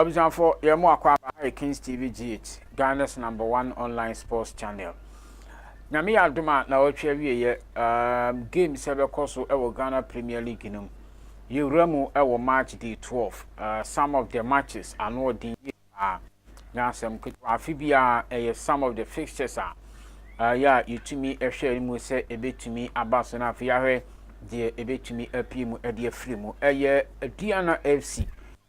Abusuafo, yɛn mo akɔ aba ha. Kings TV GH, Ghana's number one online sports channel. Nyame yɛ adom a, na wɔtwe awieɛ game sɛ bɛkɔ so wɔ Ghana Premier League no mu. Yɛwura mu wɔ match day 12. Some of the matches ano ɔden yie paa na asɛm ketewa. Afe biara ɛyɛ some of the fixtures a yɛ a yɛtumi hwɛ mu sɛ ɛbɛtumi aba so, na afei yɛahwɛ deɛ ɛbɛtumi apue mu de afiri mu. Ɛyɛ Aduana FC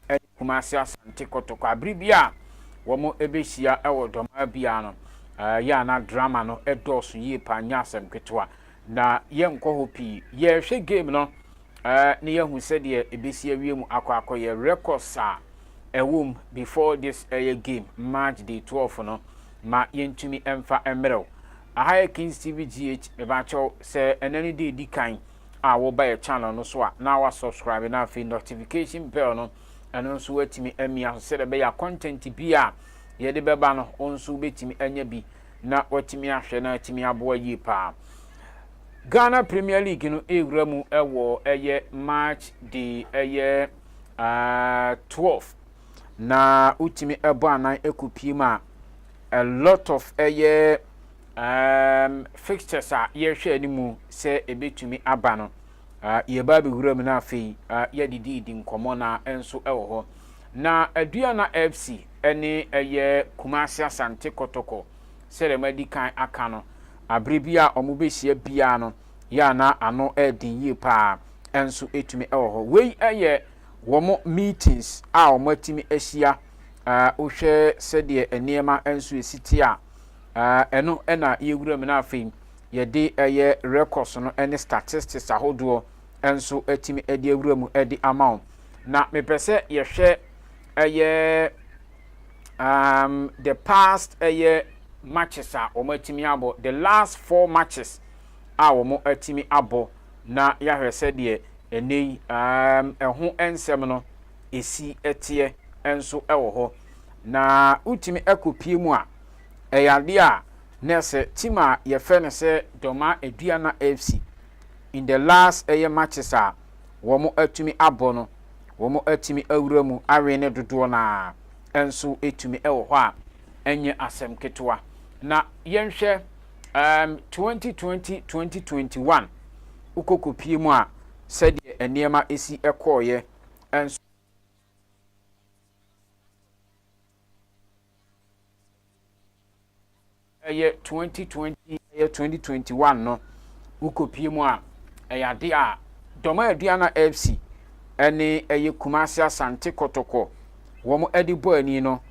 ɛne Kumasi Asante Kɔtɔkɔ. Abere bi a wɔn bɛhyia wɔ dɔmaa biara no, yɛ ana drama no dɔɔso yie paa, nyɛ asɛm ketewa. Na yɛnkɔ hɔ pii, yɛrehwɛ game no ne yɛhu sɛdeɛ ɛbɛsi awie mu akɔ akɔyɛ. Records a ɛwɔ mu before this ɛyɛ game, match day 12 no, ma yɛntumi mfa mmerɛw. Aha yɛ Kings TV GH. Mebakyɛw, sɛ ɛnɛ no de edi kan a wɔba yɛ channel no so a, na wa subscribe, na afei notification bell no, ɛno nso watumi amia so sɛdeɛ ɛbɛyɛ content bi a yɛde bɛba no, wɔn nso bɛtumi anya bi na watumi ahwɛ na atumi aboa yie paa. Ghana Premier League no ewura mu ɛwɔ ɛyɛ match day ɛyɛ 12, na wotumi ɛbɔ anan ɛkɔ mu a, a lot of ɛyɛ fixtures a yɛrehwɛ anim sɛ ɛbɛtumi aba no, yɛba abɛwura mu. Na afei yɛdedidi nkɔmmɔ na nso ɛwɔ hɔ. Na Aduana FC ɛne ɛyɛ Kumasi Asante Kɔtɔkɔ, sɛdeɛ madi kan aka no, abere bi a wɔn bɛhyia biara no, yɛ ana ano ɛɛden yie paa nso ɛtumi ɛwɔ hɔ. Wei ɛyɛ wɔn meetings a wɔn atumi ahyia. Wohwɛ sɛdeɛ nneɛma nso esi te a, ɛno ɛna yɛwura mu. Na afei yɛde ɛyɛ records no ɛne statistics ahodoɔ nso atumi ɛde awura mu ɛde ama wo. Na mepɛ sɛ yɛhwɛ ɛyɛ the past ɛyɛ matches a wɔn atumi abɔ, the last four matches a wɔn atumi abɔ, na yɛahwɛ sɛdeɛ ɛnɛ yi ɛho nsɛm no esi ɛteɛ nso ɛwɔ hɔ. Na wotumi ɛkɔpie mu a, ɛyɛ adeɛ a na sɛ team a yɛfrɛ no sɛ Dɔma Aduana FC, in the last ɛyɛ matches a wɔn atumi abɔ no, wɔn atumi awura mu awe ne dodoɔ naa nso etumi ɛwɔ hɔ a, ɛnyɛ asɛm ketewa. Na yɛnhwɛ 2020 2021, wokɔkɔpie mu a, sɛdeɛ nneɛma esi ɛkɔɔyɛ nso ɛyɛ 2020, ɛyɛ 2021 no, wokɔpie mu a, ɛyɛ ade a Dɔma Aduana FC ɛne ɛyɛ Kumasi Asante Kɔtɔkɔ wɔn ɛde bɔ ani no,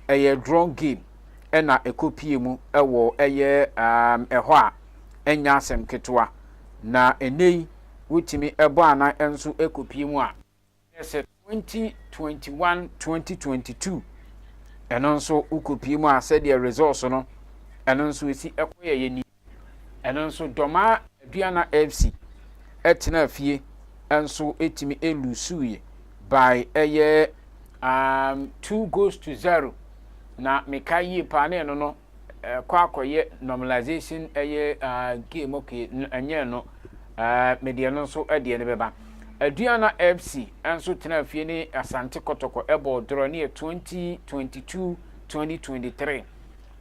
ɛyɛ draw game ɛna ɛkɔpie mu ɛwɔ ɛyɛ ɛhɔ a, ɛnyɛ asɛm ketewa. Na ɛnɛ yi wotumi ɛbɔ anan nso ɛkɔpie mu a, ɛsɛ 2021 2022, ɛno nso wokɔpie mu a, sɛdeɛ results no ɛno nso esi ɛkɔyɛ yɛ ni. Ɛno nso Dɔma Aduana FC ɛtena fie nso ɛtumi ɛlose by ɛyɛ 2 goals to 0. Na meka yie paa ne ɛno no ɛkɔ akɔyɛ normalization ɛyɛ game. Okay, ɛnyɛ no mede ɛno nso ɛdeɛ no bɛba. Aduana FC nso tena fie ne Asante Kɔtɔkɔ ɛbɔ draw ne yɛ 2022 2023.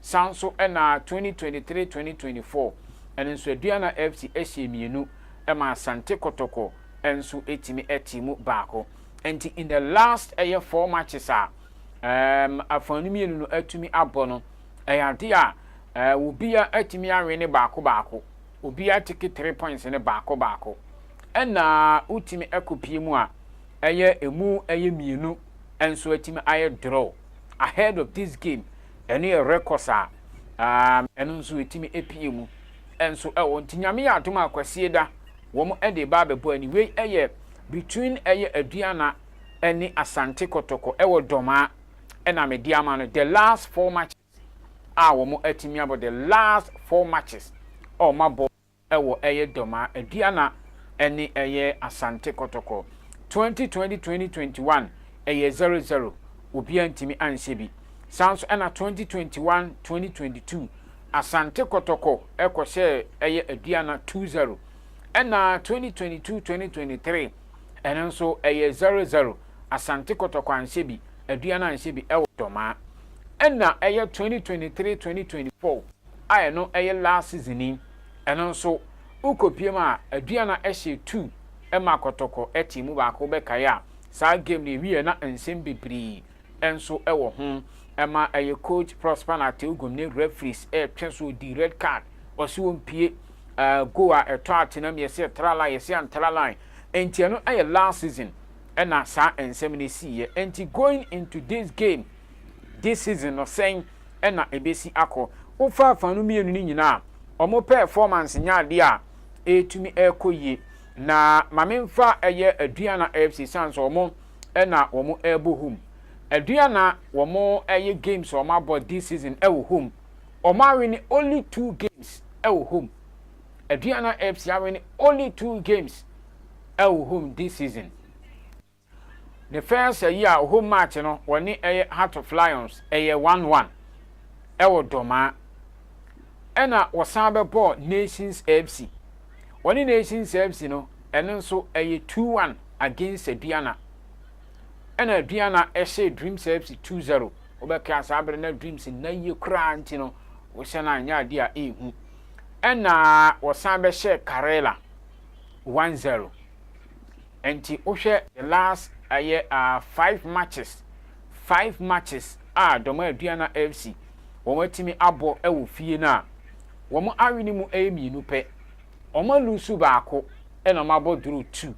San nso ɛna 2023 2024, ɛno nso Aduana FC ɛhyɛ mmienu ɛma Asante Kɔtɔkɔ nso ɛtumi ɛte mu baako. Nti in the last ɛyɛ four matches a afaanu mmienu no atumi abɔ no, ɛyɛ ade a obiara atumi awe ne baako baako, obiara take 3 points ne baako baako. Ɛna wotumi ɛkɔpie mu a, ɛyɛ emu ɛyɛ mmienu nso atumi ayɛ draw ahead of this game. Ɛno yɛ records a ɛno nso etumi epie mu nso ɛwɔ. Nti Nyame yɛ adom a, Kwasie da wɔn ɛde ba abɛbɔ ani. Wei ɛyɛ between ɛyɛ Aduana ɛne Asante Kɔtɔkɔ ɛwɔ Dɔmaa. Ɛna mede ama no the last four matches a wɔn atumi abɔ, the last four matches a wɔn abɔ ɛwɔ ɛyɛ Dɔmaa, Aduana ɛne ɛyɛ Asante Kɔtɔkɔ. 2020 2021 ɛyɛ 0-0, obiara ntumi anhyɛ bi. San so ɛna 2021 2022, Asante Kɔtɔkɔ ɛkɔhyɛ ɛyɛ Aduana 2-0. Ɛna 2022 2023, ɛno nso ɛyɛ 0-0, Asante Kɔtɔkɔ anhyɛ bi. Aduana anhyɛ bi ɛwɔ Dɔmaa. Ɛna ɛyɛ 2023-2024 a ɛno ɛyɛ last season yi, ɛno nso wokɔpie mu a, Aduana ɛhyɛ 2 ɛma Kɔtɔkɔ ɛte mu baako. Bɛkaeɛ a, saa game no ewie na nsɛm bebree ɛnso ɛwɔ ho ɛma ɛyɛ coach Prosper Narteh Ogum ne referees ɛretwe so di red card, ɔsi wɔn pie goal a ɛtɔ atenam, yɛsɛ tra line, yɛsɛ antra line. Nti ɛno ɛyɛ last season ɛna saa nsɛm no si yɛ. Nti going into this game this season no, sɛn ɛna ebesi akɔ? Wofa afa no mmienu no nyinaa, wɔn performance nyɛ adeɛ a ɛretumi ɛrekɔ yie. Na maame nfa ɛyɛ Aduana FC san so, wɔn ɛna wɔn ɛrebɔ home. Aduana, wɔn ɛyɛ games wɔn abɔ this season ɛwɔ home, wɔn awin only two games ɛwɔ home. Aduana FC awin only two games ɛwɔ home this season. The first ɛyi a home match no, wɔne ɛyɛ Heart of Lions, ɛyɛ 1-1 ɛwɔ Dɔmaa. Ɛna wɔsan bɛbɔ Nations FC, wɔne Nations FC no, ɛno nso ɛyɛ 2-1 against Aduana. Ɛna Aduana ɛhyɛ Dreams FC 2-0. Wɔbɛka saa abere na Dreams nna yie koraa, nti no wɔhyɛ no anyɛ adeɛ a ɛɛhu. Ɛna wɔsan bɛhyɛ Karela 1-0. Nti wohwɛ the last ɛyɛ five matches a Dɔm Aduana FC wɔn atumi abɔ ɛwɔ fie no a, wɔn awin mu ɛyɛ mmienu pɛ, wɔn alose baako, ɛna wɔn abɔ draw two.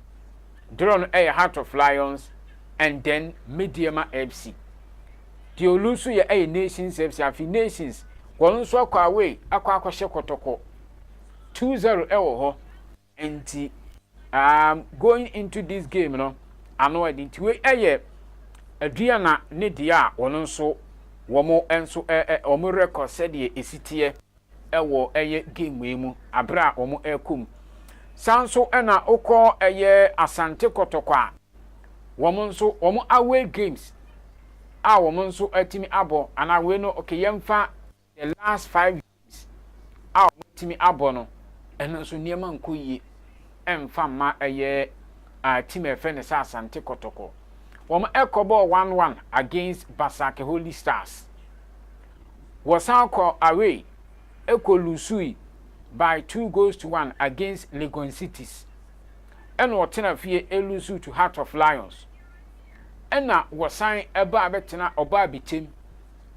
Draw no ɛyɛ Heart of Lions and then Medeama FC. Deɛ olose yɛ ɛyɛ Nations FC. Afi Nations, wɔn nso akɔ away akɔ akɔhyɛ Kɔtɔkɔ 2-0 ɛwɔ hɔ. Nti going into this game no, ano ɛdi. Nti wei ɛyɛ Aduana ne deɛ a wɔn nso wɔn nso ɛ ɛ wɔn record sɛdeɛ esi teɛ ɛwɔ ɛyɛ game wei mu abere a wɔn ɛrekɔ mu. San so ɛna okɔ ɛyɛ Asante Kɔtɔkɔ a, wɔn nso wɔn away games a wɔn nso atumi abɔ anaa wei no, okay, yɛmfa the last five games a wɔn atumi abɔ no, ɛno nso nneɛma nkɔ yie ɛmfa mma ɛyɛ a team a ɛfɛ ne sɛ Asante Kɔtɔkɔ. Wɔn ɛkɔ bɔɔ 1-1 against Basake Holy Stars. Wɔsan kɔ away ɛkɔ lose by 2 goals to 1 against Legon Cities. Ɛna ɔtena fie elose to Heart of Lions. Ɛna wɔsan ɛba abɛtena ɔbaa Bikyem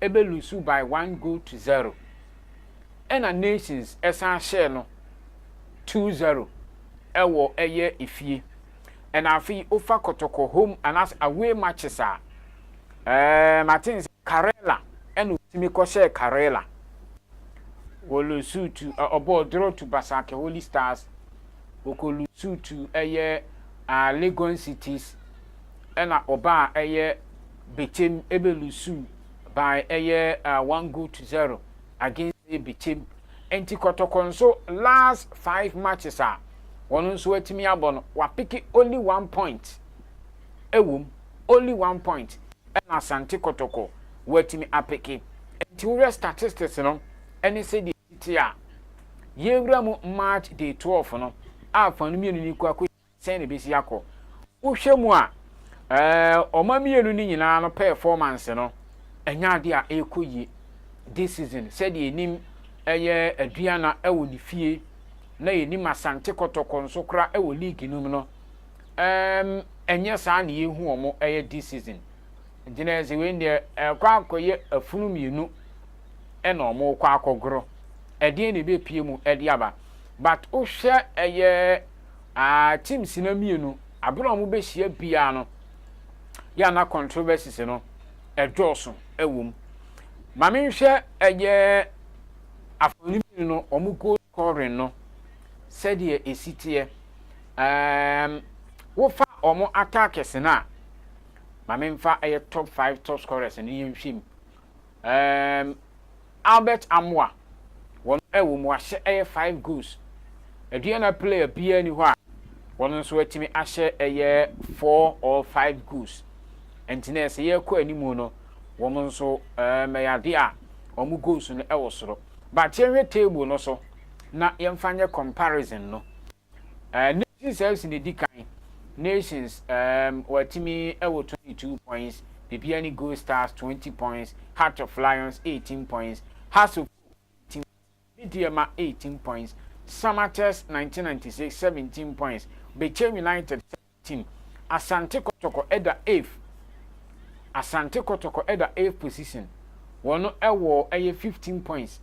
ɛbɛ lose by 1 goal to 0. Ɛna Nations ɛsan hyɛɛ no 2-0 ɛwɔ ɛyɛ efie. Ɛna afei ofa Kɔtɔkɔ home anaasɛ away matches a, mate sɛ Karela, ɛna otumi kɔhyɛɛ Karela, wɔlose to, ɔbɔɔ draw to Basake Holy Stars, wɔkɔ lose to ɛyɛ Legon Cities. Ɛna ɔbaa ɛyɛ Bekyem ɛbɛ lose by ɛyɛ 1 goal to 0 against Bekyem. Nti Kɔtɔkɔ nso last five matches a wɔn nso atumi abɔ no, wapick only one point ɛwɔ mu, only one point ɛna Asante Kɔtɔkɔ wɔatumi apick. Nti wohwɛ statistics no ɛne sɛdeɛ ti a yɛwura mu match day 12 no a, fa no mmienu ni kɔ akɔ sɛn na ebesi akɔ. Wohwɛ mu a, ɔma mmienu no nyinaa no performance no ɛnyɛ adeɛ a ɛrekɔ yie this season. Sɛdeɛ enim ɛyɛ Aduana ɛwɔ ne fie na yɛnim Asante Kɔtɔkɔ nso kora ɛwɔ league no mu no, ɛnyɛ saa na yɛhu wɔn ɛyɛ this season. Nti na ɛsɛ wei deɛ ɛkɔ akɔyɛ afunu mmienu ɛna wɔn kɔ akɔgorɔ, ɛdeɛn na ebɛpie mu ɛde aba? But wohwɛ ɛyɛ teams na mmienu abere a wɔn bɛhyia biara no, yɛ ana controversies no ɛdɔɔso ɛwɔ mu. Maame nhwɛ ɛyɛ afɔni mmienu no wɔn goal scoring no sɛdeɛ esi teɛ. Wofa wɔn attackers no a, maame nfa ɛyɛ top five top scorers no yɛn hwɛ mu. Albert Amoa, wɔn ɛwɔ mu, ahyɛ ɛyɛ five goals. Aduana player biara ni hɔ a wɔn nso atumi ahyɛ ɛyɛ four or five goals. Nti na ɛsɛ yɛkɔ anim no, wɔn nso ɛyɛ adeɛ a wɔn goals no ɛwɔ soro. But yɛnhwɛ table no so na yɛmfa nyɛ comparison no. Nations FC na edi kan. Nations wɔatumi ɛwɔ 22 points. Bibiani Gold Stars 20 points, Heart of Lions 18 points, Hearts of 18, Medeama 18 points, Samartex 1996 17 points, Bechem United 17. Asante Kotoko ɛda 8th. Asante Kotoko ɛda 8th position. Wɔn ɛwɔ ɛyɛ 15 points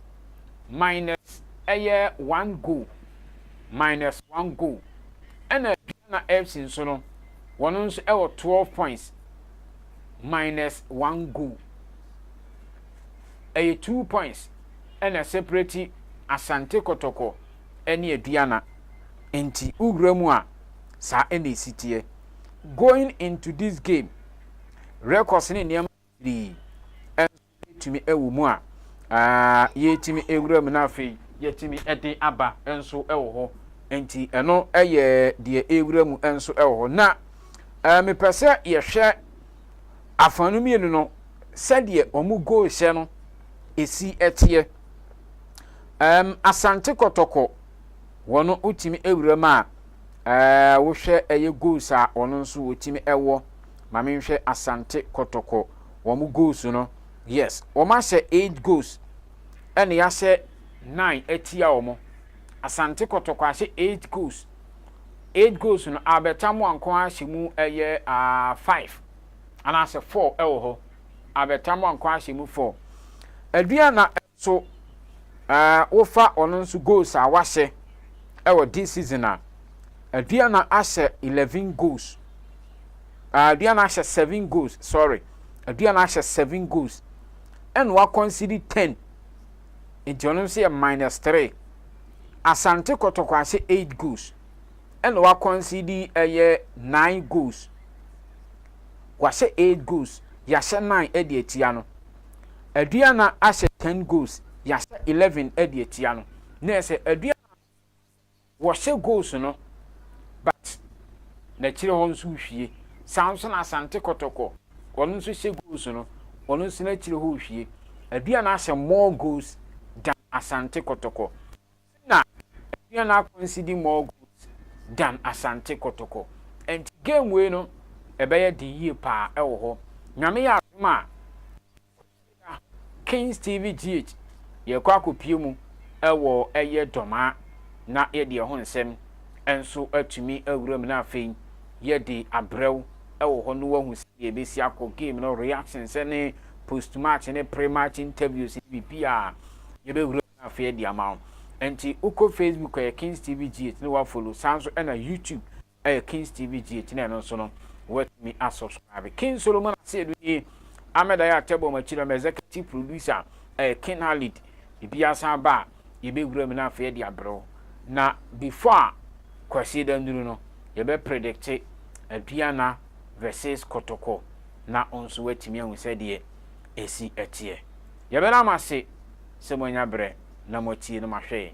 minus ɛyɛ one goal, minus one goal. Ɛna Aduana FC nso no, wɔn nso ɛwɔ 12 points minus one goal. Ɛyɛ 2 points ɛna separate Asante Kotoko ɛne Aduana. Nti wowura mu a, saa ɛna esi teɛ. Going into this game, records ne nneɛma bebree ɛnso etumi ɛwɔ mu a yɛtumi ewura mu, na afei yɛtumi ɛde aba nso ɛwɔ hɔ. Nti ɛno ɛyɛ deɛ ewura mu nso ɛwɔ hɔ. Na mepɛ sɛ yɛhwɛ afanu mmienu no sɛdeɛ wɔn goal hyɛ no esi ɛteɛ. Asante Kɔtɔkɔ, wɔn wotumi ewura mu a, wohwɛ ɛyɛ goals a wɔn nso wotumi ɛwɔ. Maame, nhwɛ Asante Kɔtɔkɔ wɔn goals no. Yes, wɔn ahyɛ eight goals ɛna yɛahyɛ nine atia wɔn. Asante Kɔtɔkɔ ahyɛ eight goals. Eight goals no, abɛtamu anko ahyɛ mu ɛyɛ five anaasɛ four ɛwɔ hɔ. Abɛtamu anko ahyɛ mu four. Aduana nso, wofa ɔno nso goals a wahyɛ ɛwɔ this season a, Aduana ahyɛ 11 goals. Aduana ahyɛ seven goals, sorry, Aduana ahyɛ seven goals ɛna waconcede 10, nti ɔno nso yɛ minus three. Asante Kɔtɔkɔ ahyɛ eight goals ɛna waconcede ɛyɛ nine goals. Wahyɛ eight goals, yɛahyɛ nine ɛde atia no. Aduana ahyɛ 10 goals, yɛahyɛ 11 ɛde atia no. Na ɛsɛ Aduana wɔhyɛ goals no, but n'akyire hɔ nso hwie. Saa nso na Asante Kɔtɔkɔ, wɔn nso hyɛ goals no, wɔn nso n'akyire hɔ hwie. Aduana ahyɛ more goals than Asante Kɔtɔkɔ, na Aduana aconcede more goals than Asante Kɔtɔkɔ. Nti game wei no ɛbɛyɛ de yie paa ɛwɔ hɔ. Nyame yɛ adom a, Kings TV GH yɛkɔ akɔpie mu ɛwɔ ɛyɛ Dɔmaa na yɛde ɛho nsɛm nso atumi awura mu, na afei yɛde abrɛw ɛwɔ hɔ no, wahu sɛ yɛbɛsi akɔ game no reactions ne post match ne pre match interviews ne biribi a yɛbɛwura mu, na afei yɛde ama wo. Nti wokɔ Facebook, ɛyɛ Kings TV GH ne wafollow. Saa nso ɛna YouTube ɛyɛ Kings TV GH, na ɛno nso no watumi asubscribe. King Solomon Aseedu nie, Ahmed ayɛ atɛbɔ ɔmo akyi na executive producer ɛyɛ King Halid. Ebi asan ba a, yɛbɛwura mu na afei yɛde abrɛw. Na before a Kwasi da nduru no, yɛbɛ predict Aduana versus Kɔtɔkɔ na nso watumi ahu sɛdeɛ esi ɛteɛ. Yɛbɛda mo ase sɛ mo anya berɛ na mo atie no, mahwɛ yɛn.